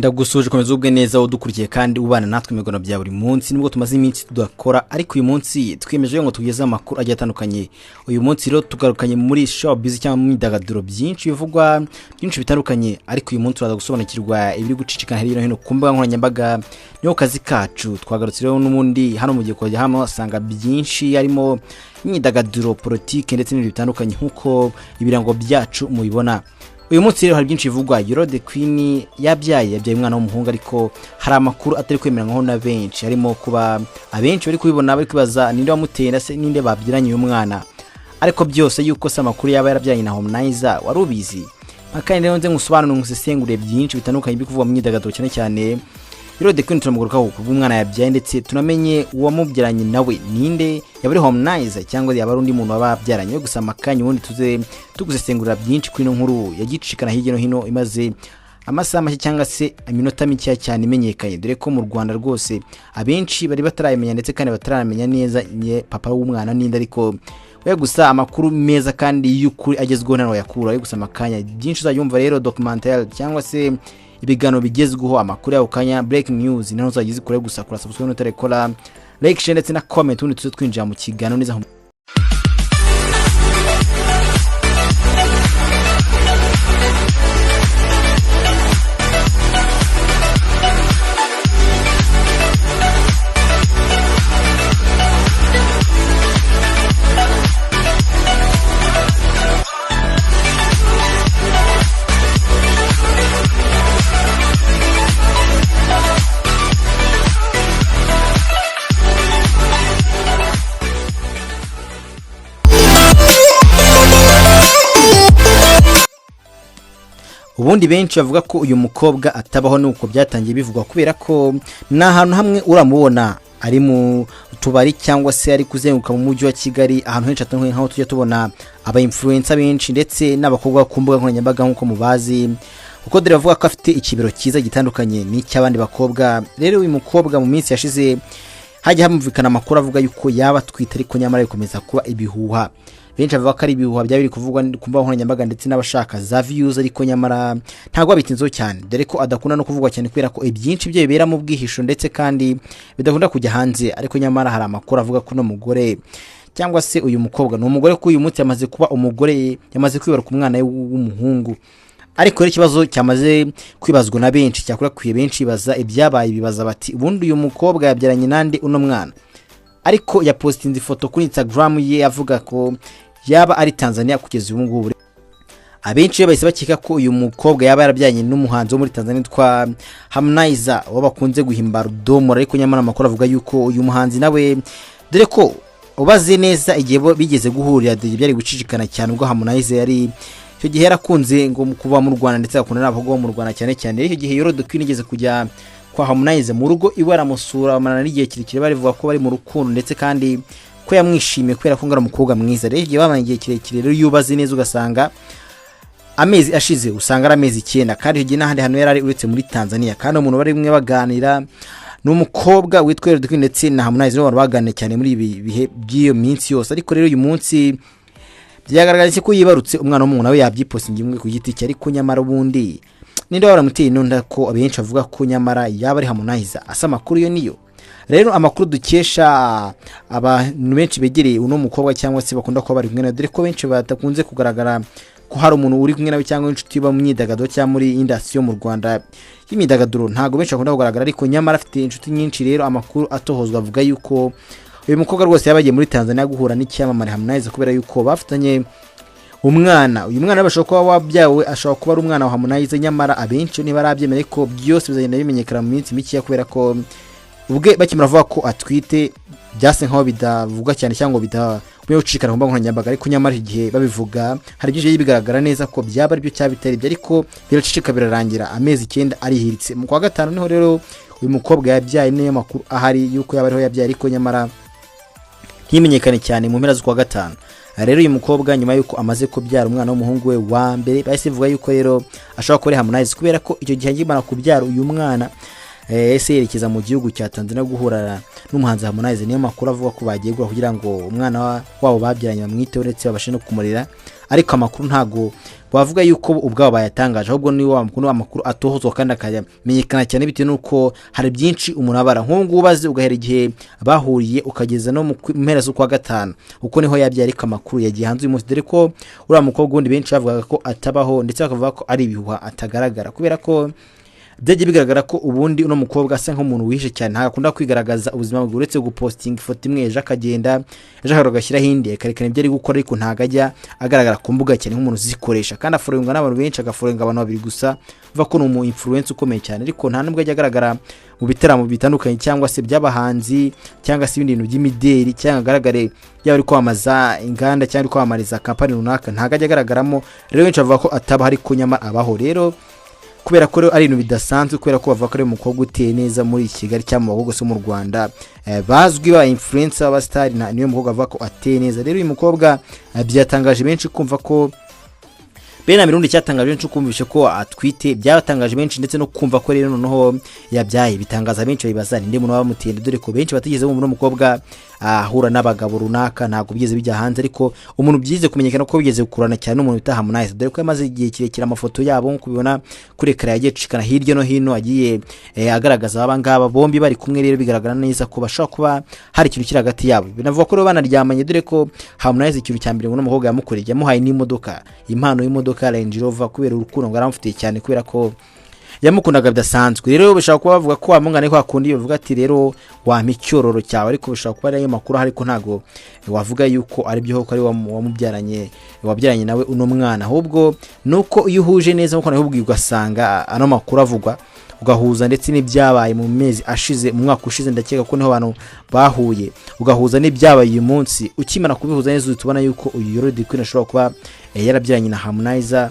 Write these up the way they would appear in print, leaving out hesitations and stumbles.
Ndagusuhuje, komeza ubwe neza udukurikiye kandi ubana natwe mu biganiro bya buri munsi. Nubwo tumaze iminsi tudakora, ariko uyu munsi twiyemeje ngo tugeze amakuru agiye atandukanye. Uyu munsi rero tugarukanye muri showbiz cyangwa mu myidagaduro, byinshi bivugwa, byinshi bitandukanye, ariko uyu munsi turaza gusobanukirwa ibiri gucicikana hirya no hino ku mbuga nkoranyambaga. Niyo kazi kacu. Twagarutse rero n'ubundi hano mu gihe kujya hano usanga byinshi harimo imyidagaduro, politiki ndetse n'ibindi bitandukanye, nk'uko ibirango byacu mubibona. Uyu munsi rero hari byinshi bivugwa. Yolo The Queen yabyaye umwana w'umuhungu, ariko hari amakuru atari kwemeranywaho na benshi, harimo kuba abenshi bari kubibona bari kwibaza ninde wamuteye se, ninde babyiranye uyu mwana, ariko byose yuko se amakuru yaba yarabyaranye na Harmonize wari ubizi. Kandi rero nze ngusobanurire, ngusesengure byinshi bitandukanye biri kuvugwa mu myidagaduro, cyane cyane Yolo The Queen. Turamugarukaho kubw'umwana yabyaye, ndetse tunamenye uwamubyaranye nawe ninde, yaba ari Harmonize cyangwa yaba ari undi muntu waba babyaranye. Gusa amakanya ubundi tuze tugusesengurira byinshi kuri ino nkuru yagicikana hirya no hino, imaze amasaha make cyangwa se iminota mikeya cyane imenyekanye, dore ko mu Rwanda rwose abenshi bari batarayimenya, ndetse kandi bataramenya neza nye papa w'umwana ninde. Ariko we gusa amakuru meza kandi y'ukuri agezweho ntawe yakura. Gusa amakanya byinshi uzajya rero documentaire cyangwa se ibiganiro bigezweho, amakuru yawe kanya, breaking news, naho uzajya uzikora. Gusa kora subscribe n'utarekora, like, share ndetse na comment, ubundi tuze twinjira mu kiganiro neza. Ubundi benshi bavuga ko uyu mukobwa atabaho, nuko byatangiye bivugwa, kubera ko ni ahantu hamwe uramubona ari mu tubari cyangwa se ari kuzenguruka mu mujyi wa Kigali ahantu henshi hatandukanye, nk'aho tujya tubona aba influencer benshi ndetse n'abakobwa ku mbuga nkoranyambaga nk'uko mubazi, kuko dore bavuga ko afite ikibero cyiza gitandukanye n'icy'abandi bakobwa. Rero uyu mukobwa mu minsi yashize hajya hamvikana amakuru avuga yuko yaba atwite, ariko nyamara bikomeza kuba ibihuha. Benshi bavuga ko ari ibihuha byaba biri kuvugwa ku mbuga nkoranyambaga ndetse n'abashaka za views, ariko nyamara ntabwo babitinzeho cyane, dore ko adakunda no kuvugwa cyane, kubera ko ibyinshi bye bibera mu bwihisho ndetse kandi bidakunda kujya hanze. Ariko nyamara hari amakuru avuga ko uno mugore cyangwa se uyu mukobwa, ni umugore, ko uyu munsi yamaze kuba umugore, yamaze kwibaruka umwana we w'umuhungu. Ariko rero ikibazo cyamaze kwibazwa na benshi, cyakwirakwiye benshi bibaza ibyabaye, bibaza bati: "Ubundi uyu mukobwa yabyaranye nande uno mwana?" Ariko yapositinze ifoto kuri Instagram ye avuga ko yaba ari Tanzania kugeza ubu ngubu. Abenshi bahise bakeka ko uyu mukobwa yaba yarabyaranye n'umuhanzi wo muri Tanzania witwa Harmonize, uwo bakunze guhimba Rudomoro. Ariko nyamara amakuru avuga yuko uyu muhanzi nawe, dore ko ubaze neza igihe bigeze guhurira, dore byari gucicikana cyane ubwo Harmonize yari icyo gihe yarakunze ngo kuba mu Rwanda, ndetse agakunda n'abakobwa bo mu Rwanda cyane cyane. Icyo gihe Yolo The Queen igeze kujya kwa Harmonize mu rugo iwe, aramusura, bamarana n'igihe kirekire, barivuga ko bari mu rukundo ndetse kandi ko yamwishimiye kubera ko ngo ari umukobwa mwiza. Rero igihe bamaranye igihe kirekire, rero iyo ubaze neza ugasanga amezi ashize usanga ari amezi 9, kandi icyo gihe n'ahandi hantu yari ari uretse muri Tanzania. Kandi umuntu bari kumwe baganira ni umukobwa witwa Yolo The Queen ndetse na Harmonize, nibo bantu baganiriye cyane muri ibi bihe by'iyo minsi yose. Ariko rero uyu munsi byagaragaje ko yibarutse umwana w'umuntu, nawe yabyipostinga imwe ku giti cye. Ariko nyamara ubundi ninde waba waramuteye inunda, ko abenshi bavuga ko nyamara yaba ari Harmonize? Asa amakuru yo niyo rero amakuru dukesha abantu benshi begereye uno mukobwa cyangwa se bakunda kuba bari kumwe nawe, dore ko benshi badakunze kugaragara ko hari umuntu uri kumwe nawe cyangwa inshuti iba mu myidagaduro cyangwa muri industry yo mu Rwanda y'imyidagaduro, ntabwo benshi bakunda kugaragara, ariko nyamara afite inshuti nyinshi. Rero amakuru atohozwa avuga yuko uyu mukobwa rwose yaba yagiye muri Tanzania guhura n'icyamamare Harmonize, kubera yuko bafitanye umwana. Uyu mwana bashobora kuba wabyawe, ashobora kuba ari umwana wa Harmonize. Nyamara abenshi ntibarabyemera, ariko byose bizagenda bimenyekana mu minsi mikeya, kubera ko ubwe bakimara kuvuga ko atwite byase nkaho bidavugwa cyane cyangwa bidagumye gucikana ku mbuga nkoranyambaga. Ariko nyamara igihe babivuga hari byinshi bigaragara neza ko byaba aribyo cyaba bitari ibyo, ariko biraceceka birarangira. Amezi 9 arihiritse, mu kwa gatanu niho rero uyu mukobwa yabyaye. Niyo makuru ahari yuko yaba ariho yabyaye, ariko nyamara ntimenyekane cyane, mu mpera z'ukwa gatanu. Rero uyu mukobwa nyuma y'uko amaze kubyara umwana w'umuhungu we wa mbere, bahise bivuga yuko rero ashobora kuba ari Harmonize, kubera ko icyo gihe akimara kubyara uyu mwana ese yerekeza mu gihugu cya Tanzania guhura n'umuhanzi Harmonize. Niyo makuru avuga ko bagiye guhura kugira ngo umwana wabo babyaranye bamwiteho ndetse babashe no kumurera. Ariko amakuru ntago wavuga yuko ubwabo bayatangaje, ahubwo ni wa makuru, amakuru atohozwa kandi akamenyekana cyane bitewe n'uko hari byinshi umuntu abara. Nk'ubu ngubu ubaze ugahera igihe bahuriye ukageza no mu mpera z'ukwa gatanu, kuko niho yabyaye. Ariko amakuru yagiye hanze uyu munsi, dore ko uriya mukobwa wundi benshi bavugaga ko atabaho, ndetse bakavuga ko ari ibihuha, atagaragara, kubera ko byagiye bigaragara ko ubundi uno mukobwa asa nk'umuntu wihishe cyane, ntabwo akunda kwigaragaza ubuzima bwe, uretse gupostinga ifoto imwe ejo akagenda, ejo akagaruka agashyiraho indi, akarekana ibyo ari gukora, ariko ntabwo ajya agaragara ku mbuga cyane nk'umuntu uzikoresha. Kandi afollowingwa n'abantu benshi, agafollowinga abantu babiri gusa, uva ko ni umu influencer ukomeye cyane, ariko nta nubwo ajya agaragara mu bitaramo bitandukanye cyangwa se by'abahanzi cyangwa se ibindi bintu by'imideri, cyangwa agaragare yaba ari kwamamaza inganda cyangwa ari kwamamariza kampani runaka, ntabwo ajya agaragaramo. Rero benshi bavuga ko atabaho, ariko nyamara abaho. Rero kubera ko rero ari ibintu bidasanzwe, kubera ko bavuga ko ari umukobwa uteye neza muri Kigali cyangwa mu bakobwa bo mu Rwanda bazwi ba influencer, b'abasitari, niyo mukobwa avuga ko ateye neza. Rero uyu mukobwa byatangaje benshi kumva ko bene mirundi, cyatangaje benshi kumvishe ko atwite, byatangaje benshi, ndetse no kumva ko rero noneho yabyaye bitangaza benshi. Bibaza ninde muntu waba bamuteye, dore ko benshi batigeze bumva uno mukobwa ahura n'abagabo runaka, ntabwo byigeze bijya hanze. Ariko umuntu byize kumenyekana ko bigeze gukurana cyane n'umuntu bita Harmonize, dore ko yamaze igihe kirekire amafoto yabo nk'uko ubibona kuri écran yagiye acikana hirya no hino, agiye agaragaza aba ngaba bombi bari kumwe. Rero bigaragara neza ko bashobora kuba hari ikintu kiri hagati yabo. Binavuga ko rero banaryamanye, dore ko Harmonize ikintu cya mbere ngo uno mukobwa yamukoreye, yamuhaye n'imodoka, impano y'imodoka ya Range Rover, kubera urukundo ngo aramufitiye cyane, kubera ko yamukundaga bidasanzwe. Rero bashobora kuba bavuga ko wamungana kwa kundi bavuga ati rero wampa icyororo cyawe, ariko bishobora kuba ariyo makuru, ariko ntago wavuga yuko ari byo ko ari wamubyaranye, wabyaranye nawe uno mwana. Ahubwo nuko iyo uhuje neza nkuko nabibwiye, ugasanga ano makuru avugwa, ugahuza ndetse n'ibyabaye mu mezi ashize, mu mwaka ushize ndakeka ko niho abantu bahuye, ugahuza n'ibyabaye uyu munsi, ukimara kubihuza neza uhita ubona yuko uyu Yolo The Queen ashobora kuba yarabyaranye na Harmonize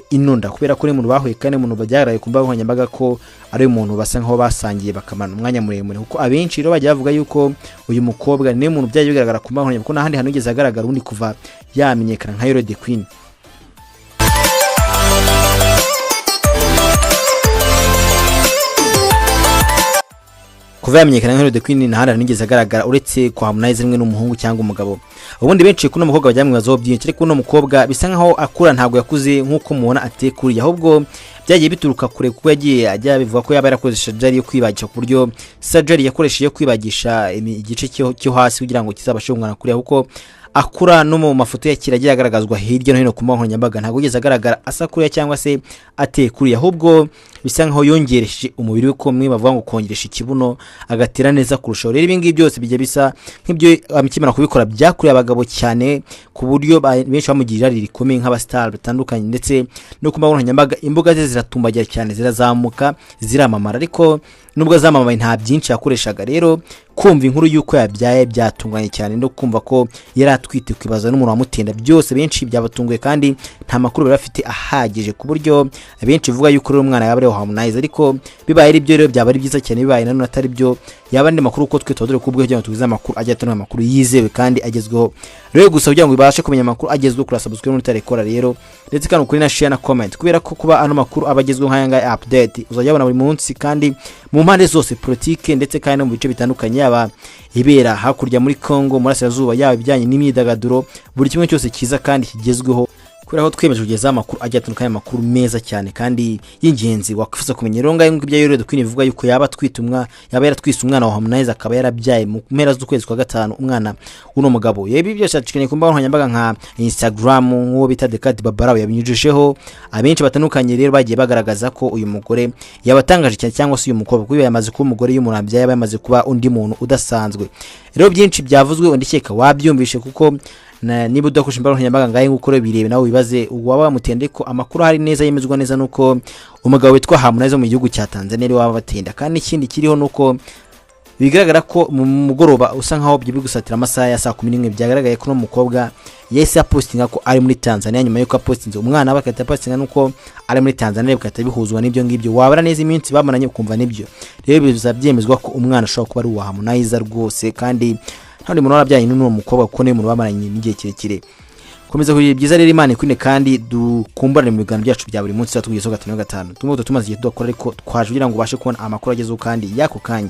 inunda, kubera ko ni umuntu bahuye kandi umuntu byagaragaye ku mbuga nkoranyambaga ko ari umuntu basa nkaho basangiye bakamara umwanya muremure. Kuko abenshi rero bajya bavuga yuko uyu mukobwa ni umuntu byagiye bigaragara ku mbuga nkoranyambaga, kuko n'ahandi hantu yigeze agaragara ubundi kuva yamenyekana nka Yolo The Queen. Kuva yamenyekana nka Yolo The Queen, nta handi hantu yigeze agaragara uretse kwa Harmonize rimwe n'umuhungu cyangwa umugabo. Ubundi benshi kuri uno mukobwa bajya bamwibazaho byinshi, ariko uno mukobwa bisa nkaho akura ntabwo yakuze nk'uko mubona ateye kuriya, ahubwo byagiye bituruka kure, kuko yagiye ajya bivuga ko yaba yarakoze surgery yo kwibagisha, ku buryo surgery yakoresheje yo kwibagisha igice cyo hasi kugira ngo kizabashe kungana kuriya. Kuko akura no mu mafoto ya kera agiye agaragazwa hirya no hino ku mbuga nkoranyambaga, ntabwo yigeze agaragara asa kuriya cyangwa se ateye kuriya, ahubwo bisa nkaho yongeresheje umubiri we, ko mwe bavuga ngo kongeresha ikibuno agatera neza kurushaho. Rero ibi ngibi byose bijya bisa nk'ibyo akimara kubikora byakuriye abagabo cyane, ku buryo benshi bamugira irari rikomeye nk'abasitari batandukanye, ndetse no ku mbuga nkoranyambaga imbuga ze ziratumbagira cyane, zirazamuka, ziramamara. Ariko nubwo zamamaye nta byinshi yakoreshaga. Rero kumva inkuru y'uko yabyaye byatunganye cyane, no kumva ko yari atwite kwibaza n'umuntu wamutenda, byose benshi byabatunguye, kandi nta makuru bari bafite ahagije, ku buryo benshi bavuga yuko rero umwana yaba ari Harmonize. Ariko bibaye ari byo rero byaba ari byiza cyane, bibaye nanone atari byo yaba andi makuru, kuko twe tuba dore kubwe kugira ngo tugize amakuru ajya atanga amakuru yizewe kandi agezweho. Rero gusa kugira ngo ubashe kumenya amakuru agezweho, kuri subscribe n'utarekora rero, ndetse kandi ukuri na share na comment, kubera ko kuba ano makuru aba agezweho nk'aya ngaya update uzajya ubona buri munsi, kandi mu mpande zose, politike, ndetse kandi no mu bice bitandukanye, yaba ibera hakurya muri Congo mu burasirazuba, yaba ibijyanye n'imyidagaduro, buri kimwe cyose cyiza kandi kigezweho, kubera ko twiyemeje kugezaho amakuru agiye atandukanye, amakuru meza cyane kandi y'ingenzi wakwifuza kumenya. Rero ngayo ngibyo Yolo The Queen bivuga yuko yaba atwite umwana, yaba yaratwise umwana wa Harmonize, akaba yarabyaye mu mpera z'ukwezi kwa gatanu umwana w'uno mugabo. Ibi byose yacikanye ku mbuga nkoranyambaga nka Instagram, nk'uwo bita Decat Babarawo yabinyujijeho. Abenshi batandukanye rero bagiye bagaragaza ko uyu mugore yabatangaje cyane, cyangwa se uyu mukobwa, kuko yamaze kuba umugore y'umuntu abyaye, yaba yamaze kuba undi muntu udasanzwe. Rero byinshi byavuzwe, ndikeka wabyumvishe, kuko niba udakoresha imbuga nkoranyambaga ngahe nguko rero birebe nawe wibaze waba wamutenda. Ariko amakuru ahari neza yemezwa neza nuko umugabo witwa Harmonize wo mu gihugu cya Tanzania ariwe waba batenda. Kandi ikindi kiriho nuko bigaragara ko mu mugoroba usa nkaho biri gusatira amasaha ya saa 11, byagaragaye ko uno mukobwa yahise apostinga ko ari muri Tanzania, nyuma y'uko apostinze umwana we agahita apostinga nuko ari muri Tanzania, bigahita bihuzwa n'ibyo ngibyo, wabara neza iminsi bamaranye ukumva nibyo. Rero biza byemezwa ko umwana ashobora kuba ari uwa Harmonize rwose, kandi nta wundi muntu warabyaranye n'uwo mukobwa, kuko niwe muntu bamaranye n'igihe kirekire. Komeza kugira byiza rero, Imana ikwine, kandi dukumburane mu biganiro byacu bya buri munsi tuba tugezeho gatanu gatanu. Tumwe tumaze igihe tudakora, ariko twaje kugira ngo ubashe kubona amakuru agezweho kandi y'ako kanya.